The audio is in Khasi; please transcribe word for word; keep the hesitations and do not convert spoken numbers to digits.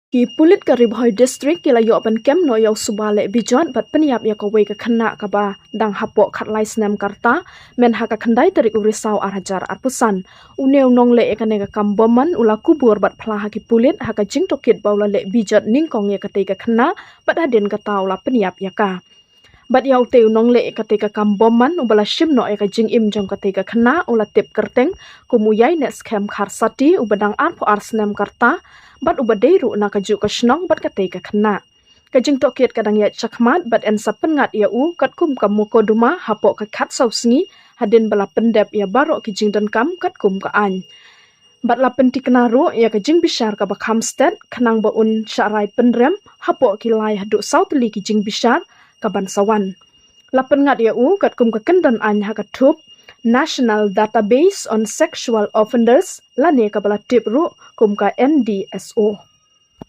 Ki pulit ka Ri Bhoi District ki la ïoh ban kem noh ïa u suba leh bijot bad pynïap ïa kawei ka khynnah kaba dang hapoh khatlai snem ka rta, myn ha ka khyndai tarik u Risaw arhajar arphew san. Une u nongleh ïa kane ka kam bymman u la kubur bad phla ha ki pulit ha ka jingtohkit ba u la leh bijot nyngkong ïa katei ka khynnah bad hadien kata u la pynïap ïa ka. Bad ïa utei u nongleh ïa katei ka kam bymman uba la shim noh ïa ka jingim jong katei ka khynnah u la tip kyrteng kum u Ïainehskhem Kharsati uba dang arphew ar snem ka rta bad uba dei ruh na kajuh ka shnong bad katei ka khynnah. Ka jingtohkit ka dang ïaid shakhmat bad yn sa pynngat ïa u katkum ka mukotduma hapoh ka khatsaw sngi hadien ba la pyndep ïa baroh ki jingdonkam katkum ka aiñ. Bad la pynthikna ruh ïa ka jingbishar kaba kham stet khnang ba un shah rai pynrem hapoh ki lai haduh saw tylli ki jingbishar kaban sa wan. La pynngat ïa u katkum ka kyndon aiñ ha ka thup National Database on Sexual Offenders lane kaba la tip ruh kum ka N D S O.